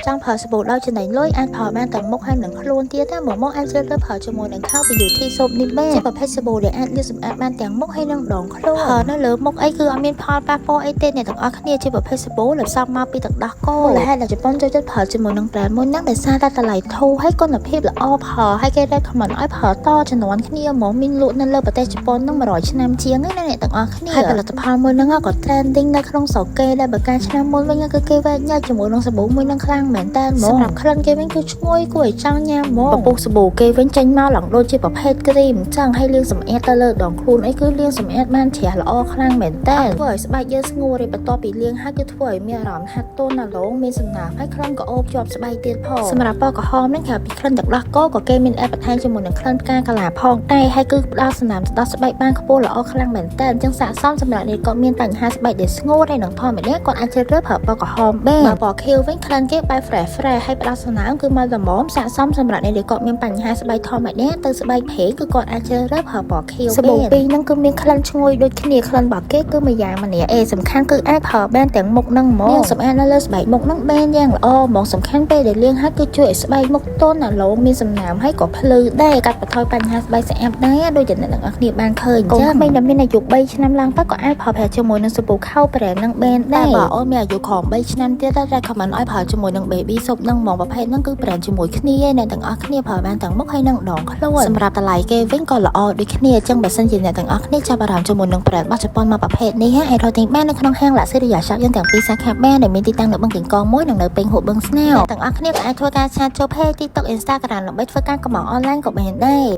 ចង់ប្រើសាប៊ូដោយចំណេញលុយអាចប្រើបានទាំងមុខហើយនិងខ្លួនទៀតណាមកមកអាចជ្រើសរើសប្រើជាមួយនឹងខោ Beauty Soap នេះបានជាប្រភេទសាប៊ូដែលអាចលាបសម្អាតបានទាំងមុខហើយនិងដងខ្លួនប្រើនៅលើមុខអីគឺអត់មានផលប៉ះពាល់អីទេអ្នកទាំងអស់គ្នាជាប្រភេទសាប៊ូដែលផ្សំមកពីទឹកដោះគោមូលហេតុដែលជប៉ុនចូលចិត្តប្រើជាមួយនឹង brand មួយហ្នឹងដោយសារតែតម្លៃធូរហើយគុណភាពល្អផលហើយគេ recommend ឲ្យប្រើតជំនាន់គ្នាហ្មងមានលក់នៅលើប្រទេសជប៉ុនហ្នឹង100ឆ្នាំជាងឯណាអ្នកទាំងអស់គ្នាហើយផលិតផលមួយហ្នឹងក៏ trending នៅក្នុងស្រុកគេដែរបើកាលឆ្នាំមុនវិញគឺគេវែកញែកជាមួយនឹងសាប៊ូមួយហ្នឹងខ្លាំងមែនតើហ្មងសម្រាប់ក្លិនគេវិញគឺឈ្ងុយគួរឲ្យចង់ញ៉ាំហ្មងពពុះសាប៊ូគេវិញចេញមកឡើងដូចជាប្រភេទគ្រីមអញ្ចឹងហើយលាងសម្អាតទៅលើដងខ្លួនអីគឺលាងសម្អាតបានជ្រះល្អខ្លាំងមែនតើធ្វើឲ្យស្បែកយើងស្ងួតឯបន្ទាប់ពីលាងហើយគឺធ្វើឲ្យមានអារម្មណ៍ហាត់ទន់ណាឡងមានសំណើមហើយក្លិនក៏អូបជាប់ស្បែកទៀតផងសម្រាប់ពណ៌ក្រហមហ្នឹងក្រៅពីក្លិនទឹកដោះគោក៏គេមានអេបន្ថែមជាមួយនឹងក្លិនផ្កាកាឡាផងដែរហើយគឺផ្ដល់សំណើមទៅដល់ស្បែកបានខ្ពស់ល្អខ្លាំងមែនតើអញ្ចឹងស័ក្តិសមសម្រាប់អ្នកក៏មានបញ្ហាស្បែកដែលស្ងួតហើយនឹងធម្មតាគាត់អាចជ្រើសរើសប្រើពណ៌ក្រហមបានបើពណ៌ខៀវវិញក្លិនគេបែប fresh fresh ហើយផ្ដល់សំណើមគឺមកល្មមស័ក្តិសមសម្រាប់អ្នកដែលគាត់មានបញ្ហាស្បែកធម្មតាទៅស្បែកប្រេងគឺគាត់អាចជ្រើសរើសប្រើពណ៌ខៀវសាប៊ូពីរហ្នឹងគឺមានក្លិនឈ្ងុយដូចគ្នាក្លិនរបស់គេគឺមួយយ៉ាងម្នាក់អេសំខាន់គឺអាចប្រើបានទាំងមុខហ្នឹងហ្មងលាងសម្អាតនៅលើស្បែកមុខហ្នឹងបានយ៉ាងល្អហ្មងសំខាន់ពេលដែលលាងហើយគឺជួយឲ្យស្បែកមុខទន់អាឡូងមានសំណើមហើយក៏ភ្លឺដែរកាត់បន្ថយបញ្ហាស្បែកស្អាតដែរដូចជាអ្នកទាំងអស់គ្នាបានឃើញអញ្ចឹងកូនក្មេងដែលមានអាយុ3ឆ្នាំឡើងទៅក៏អាចប្រើប្រាស់ជាមួយនឹងសាប៊ូខោ brand ហ្នឹងបានដែរបើអូនមានអាយុក្រោម3ឆ្នាំទៀតតែ recommend ឲ្យប្រើជាមួយនឹង baby soap ហ្នឹងហ្មងប្រភេទហ្នឹងគឺ brand ជាមួយគ្នាឯអ្នកទាំងអស់គ្នាប្រើបានទាំងមុខហើយនិងដងខ្លួនសម្រាប់តម្លៃគេវិញក៏ល្អដូចគ្នាអញ្ចឹងបើសិនជាអ្នកទាំងអស់គ្នាចាប់អារម្មណ៍ជាមួយនឹង brand របស់ជប៉ុនមកប្រភេទនេះអាចរកទិញបាននៅក្នុងហាង Luxury Shop យើងទាំងពីរសាខាបានដែលមានទីតាំងនៅបឹងកេងកងមួយនិងនៅពេញហួបឹងស្នោអ្នកទាំងអស់គ្នាក៏អាចធ្វើការ chat ចូល page TikTok, Instagram ដើម្បីធ្វើការកម្ម៉ង់អនឡាញក៏បានដែរ។